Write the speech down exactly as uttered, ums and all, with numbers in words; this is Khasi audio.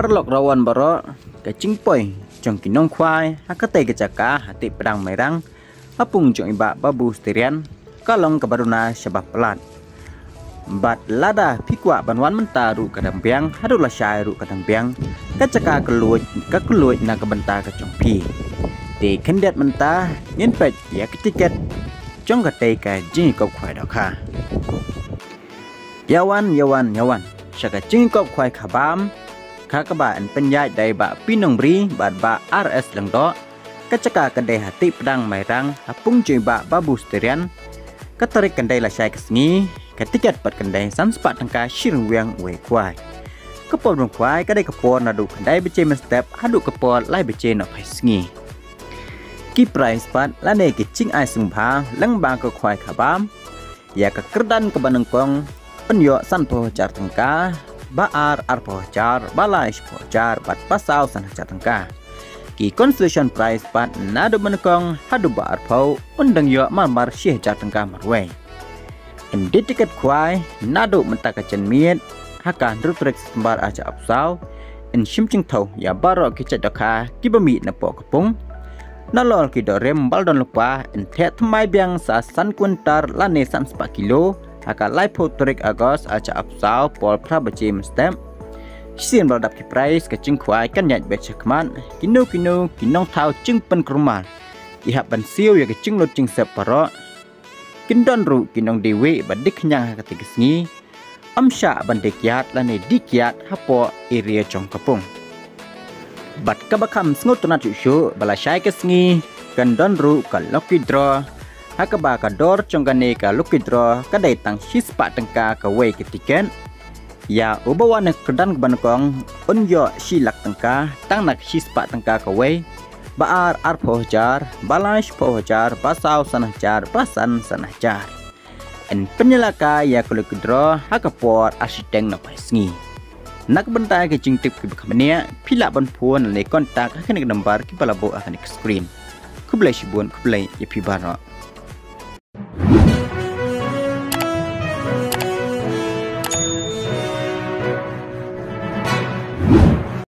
Paralok rawan baroh, ka jingpoi jong ki nongkhwai ha katei ka jaka ha Tip Padang Mairang, ha pung jong i Bah Babu Sterian, ka long kaba duna shaba palat. Bad lada phi kwah ban wan mynta ruh ka dang biang, haduh lashai ruh ka dang biang, ka jaka ka luid, ka kylluid na ka bynta ka jong phi. Te khyndiat mynta, ngin peit ïa ka tiket jong katei ka jingïakop khwai dohkha. Ïa wan, ïa wan, ïa wan sha ka jingïakop khwai khabam, ka kaba yn pynïaid da i Bah P. Nongbri bad Bah R. S. Lyngdoh. Ka jaka kan dei ha Tip Padang Mairang, ha pung jong i Bah Babu Sterian. Ka tarik kan dei lashai ka sngi, ka tiket pat kan dei san spah tyngka shi ryngwiang uwei khwai. Ka por ban khwai ka dei ka por naduh khyndai baje mynstep haduh ka por lai baje nohphai sngi. Ki prize pat lane ki jingai sngewbha lyngba ka khwai khabam, ïa ka kyrdan kaba nyngkong yn ïoh sanphew hajar tyngka, ba ar arphew hajar, ba lai shiphew hajar bad ba saw san hajar tyngka. Ki consolation prize pat naduh ba nyngkong haduh ba arphew yn dang ïoh marmar shi hajar tyngka marwei. Yn die tiket khwai naduh mynta ka janmiet ha ka hynriew tarik September arhajar arphew saw. Yn shim jingthaw ïa baroh ki jait dohkha kiba mih napoh ka pung. Nalor ki dohrim ba la don lypa yn theh thymmai biang sa san kwintal lane san spah kilo ha ka laiphew tarik August arhajar arphew saw por phra baje mynstep. Shisien ba la dap ki prize, ka jingkhwai kan ïaid beit shakhmat. Kino kino ki nongthaw jingpynkulmar ki hap ban siew ïa ka jinglut jingsep baroh. Kin don ruh ki nongdie wieh bad die khñiang ha katei ka sngi. Ym shah ban die kiad lane die kiad hapoh area jong ka pung. Bad kaba kham sngewtynnat shuh shuh, ba lashai ka sngi kan don ruh ka lucky draw, ha kaba ka dor jong kane ka lucky draw ka dei tang shi spah tyngka kawei ka tiket. Ïa uba wan ha ka kyrdan kaba nyngkong un ïoh shi lak tyngka tang na ka shi spah tyngka kawei, ba ar arphew hajar, ba lai shiphew hajar, ba saw san hajar, ba san san hajar. Yn pynïalehkai ïa ka lucky draw ha ka por ar shiteng nohphai sngi. Na ka bynta ki jingtip kiba kham bniah, phi lah ban phone lane contact ha kane ka number kiba la buh ha kane ka screen. Khublei shibun, khublei ïa phi baroh.